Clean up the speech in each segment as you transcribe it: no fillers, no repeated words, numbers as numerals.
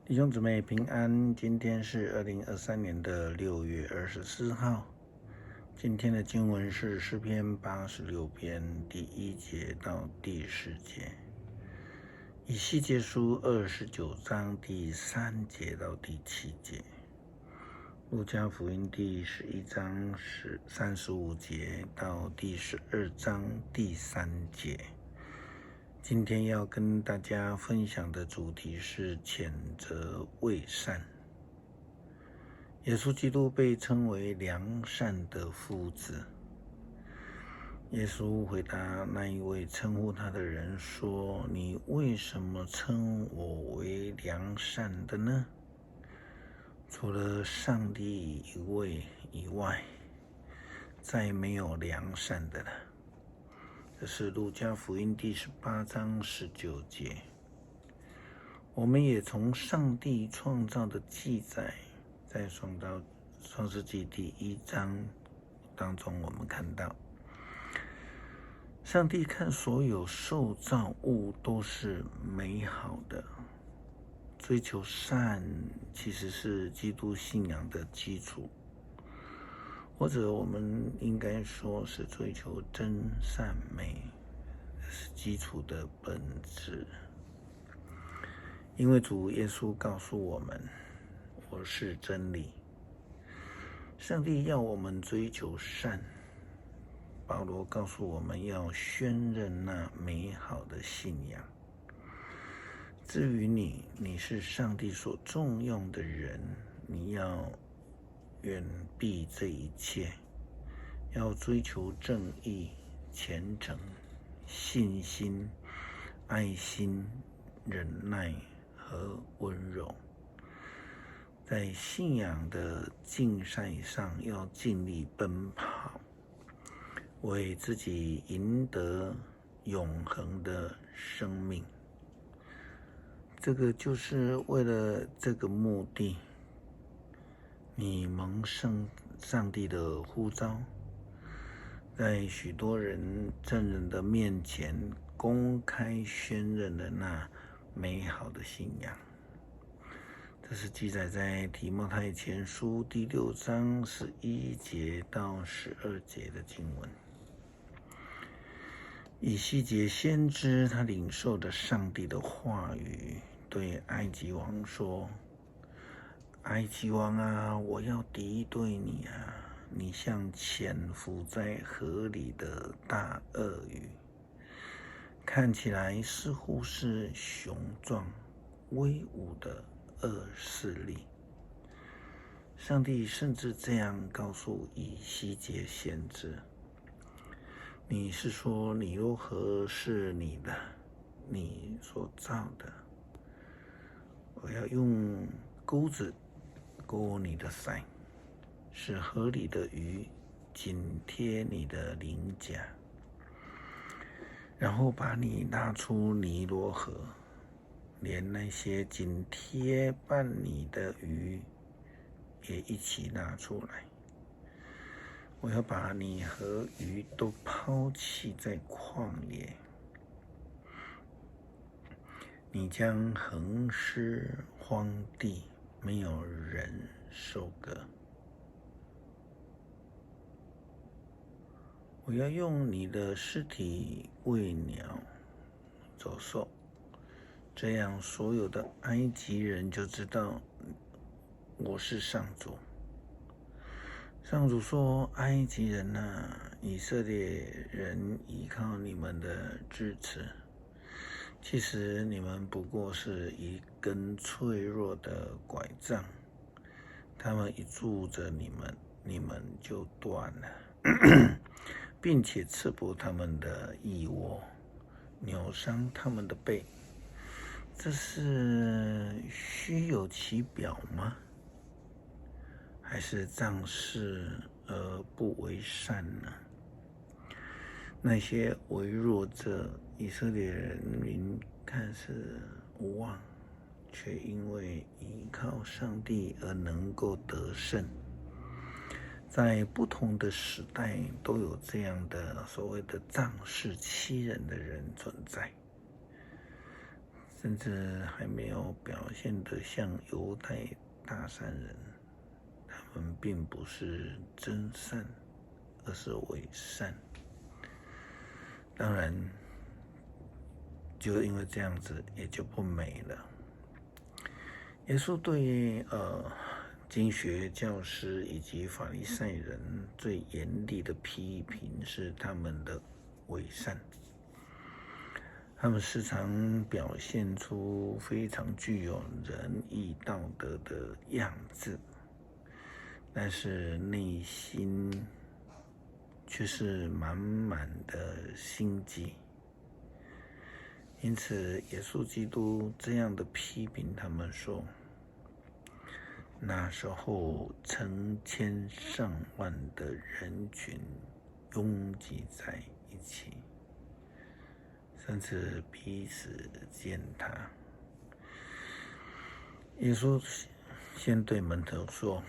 弟兄姊妹平安，今天是2023年的6月24号。今天的经文是诗篇86篇第1节到第10节，以西结书29章第3节到第7节，路加福音第11章35节到第12章第3节。今天要跟大家分享的主题是谴责伪善。耶稣基督被称为良善的夫子。耶稣回答那一位称呼他的人说：“你为什么称我为良善的呢？除了上帝一位以外，再没有良善的了。”这是路加福音第18章19节。我们也从上帝创造的记载，在创世纪第1章当中，我们看到，上帝看所有受造物都是美好的。追求善其实是基督信仰的基础。或者我们应该说是追求真善美，是基础的本质。因为主耶稣告诉我们：“我是真理。”上帝要我们追求善。保罗告诉我们要宣认那美好的信仰。至于你，你是上帝所重用的人，你要远避这一切，要追求正义、虔诚、信心、爱心、忍耐和温柔。在信仰的竞赛上，要尽力奔跑，为自己赢得永恒的生命。这个就是为了这个目的。你蒙圣上帝的呼召，在许多人证人的面前公开宣认了那美好的信仰。这是记载在提摩太前书第6章11节到12节的经文。以西结先知他领受的上帝的话语，对埃及王说：“埃及王啊，我要敌对你啊！你像潜伏在河里的大鳄鱼，看起来似乎是雄壮威武的恶势力。”上帝甚至这样告诉以西结先知：“你是说尼罗河是你的，你所造的？我要用钩子勾你的鳃，使河里的鱼紧贴你的鳞甲，然后把你拉出尼罗河，连那些紧贴伴你的鱼也一起拉出来。我要把你和鱼都抛弃在旷野，你将横尸荒地。”没有人收割。我要用你的尸体喂鸟、走兽，这样所有的埃及人就知道我是上主。上主说：“埃及人啊，以色列人依靠你们的支持。”其实你们不过是一根脆弱的拐杖，他们一拄着你们，你们就断了，并且刺破他们的腋窝，扭伤他们的背。这是虚有其表吗？还是仗势而不为善呢？那些微弱者以色列人民看似无望，却因为依靠上帝而能够得胜。在不同的时代，都有这样的所谓的仗势欺人的人存在。甚至還沒有表現得像猶太大善人。他們並不是真善，而是偽善。當然，就因為這樣子，也就不美了。耶穌對經學教師以及法利賽人最嚴厲的批評是他們的偽善。他們時常表現出非常具有仁義道德的樣子，但是內心卻是滿滿的心機。因此，耶穌基督這樣的批評他們說：那時候，成千上萬的人群擁擠在一起，甚至彼此踐踏。耶穌先對門徒說：“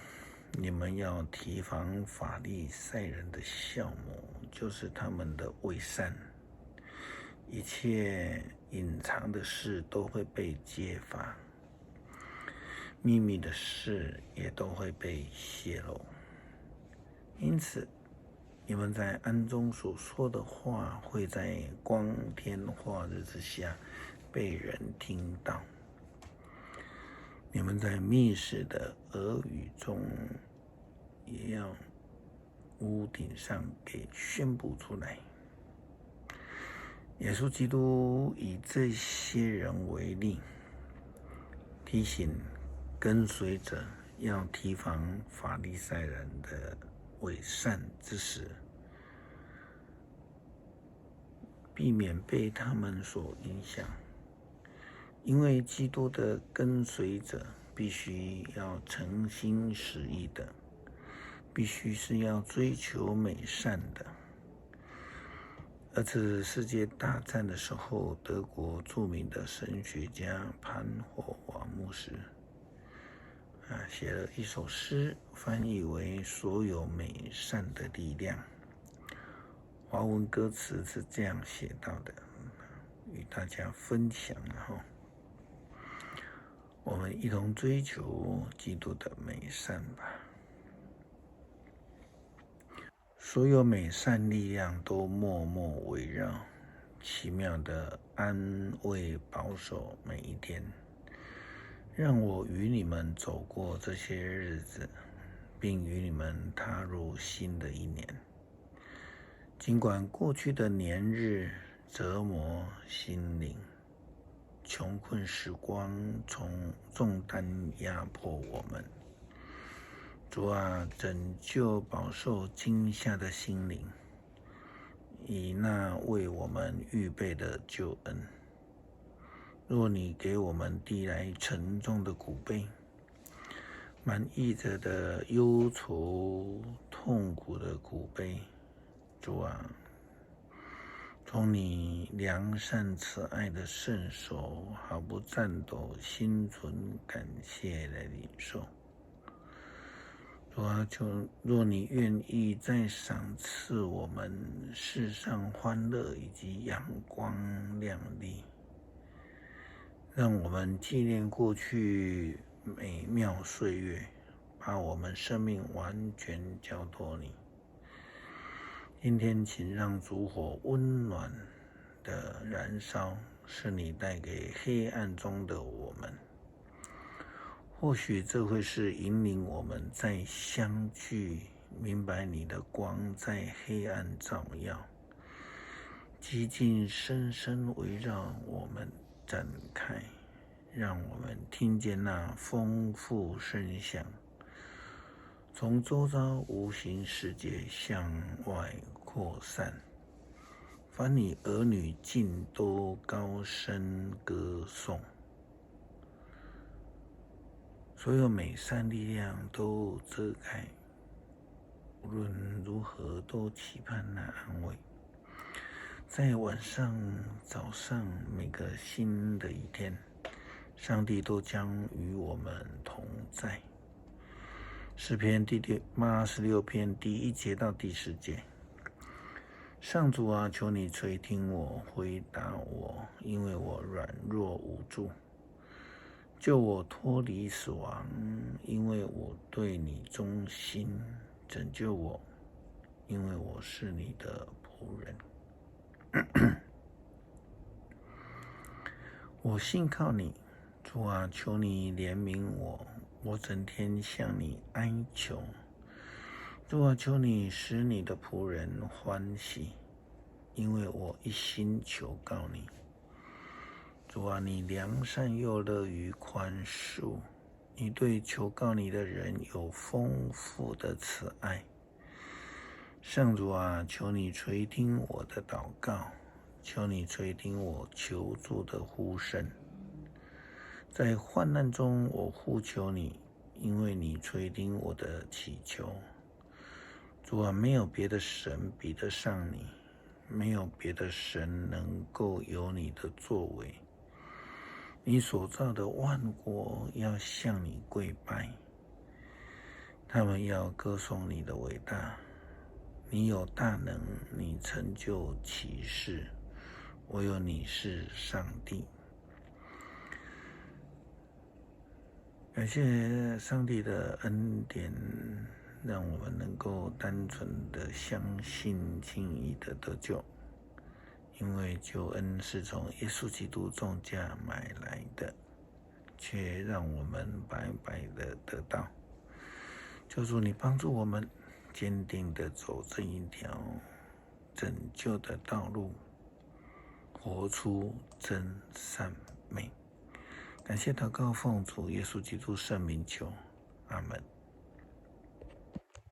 你們要提防法利賽人的酵母，就是他們的偽善。一切隱藏的事都會被揭發，秘密的事也都會被洩露。因此，你們在暗中所說的話，會在光天化日之下被人聽到。你們在密室的耳語中，也要屋頂上給宣布出來。”耶穌基督以這些人為例，提醒跟隨者要提防法利賽人的偽善之實，避免被他們所影響。因為基督的跟隨者必須要誠心實意的，必須是要追求美善的。二次世界大戰的時候，德國著名的神學家潘霍華牧師寫了一首詩，翻譯為《所有美善的力量》。華文歌詞是這樣寫到的，與大家分享哈。我們一同追求基督的美善吧。所有美善力量都默默圍繞，奇妙的安慰保守每一天，讓我與你們走過這些日子，並與你們踏入新的一年。儘管過去的年日折磨心靈，窮困時光從重擔壓迫我們。主啊，拯救飽受驚嚇的心靈，以那為我們預備的救恩。若你給我們遞來沉重的苦杯，滿溢著的憂愁痛苦的苦杯，主啊，從你良善慈愛的聖手毫不顫抖，心存感謝來領受。主啊，求若你願意再賞賜我們世上歡樂以及陽光亮麗，讓我們紀念過去美妙歲月，把我們生命完全交託你。今天，請讓燭火溫暖的燃燒，是你帶給黑暗中的我們。或許這會是引領我們再相聚，明白你的光在黑暗照耀，寂靜深深圍繞我們展開，讓我們聽見那豐富聲響，從周遭無形世界向外擴散。凡你兒女盡都高聲歌頌。所有美善力量都遮蓋，無論如何都期盼那安慰。在晚上、早上，每個新的一天，上帝都將與我們同在。詩篇第86篇第1節到第10節。上主啊，求你垂聽我，回答我，因為我軟弱無助。救我脫離死亡，因為我對你忠心；拯救我，因為我是你的僕人。我信靠你，主啊，求你憐憫我，我整天向你哀求。主啊，求你使你的僕人歡喜，因為我一心求告你。主啊，你良善又樂於寬恕，你對求告你的人有豐富的慈愛。上主啊，求你垂聽我的禱告，求你垂聽我求助的呼聲。在患難中，我呼求你，因為你垂聽我的祈求。主啊，沒有別的神比得上你，沒有別的神能夠有你的作為。你所造的萬國要向你跪拜，他們要歌頌你的偉大。你有大能，你成就奇事，唯有你是上帝。感謝上帝的恩典，讓我們能夠單純的相信，輕易的得救，因為救恩是從耶穌基督重價買來的，卻讓我們白白的得到。求主你幫助我們，堅定的走這一條拯救的道路，活出真善美。感謝禱告，奉主耶穌基督聖名求，阿門。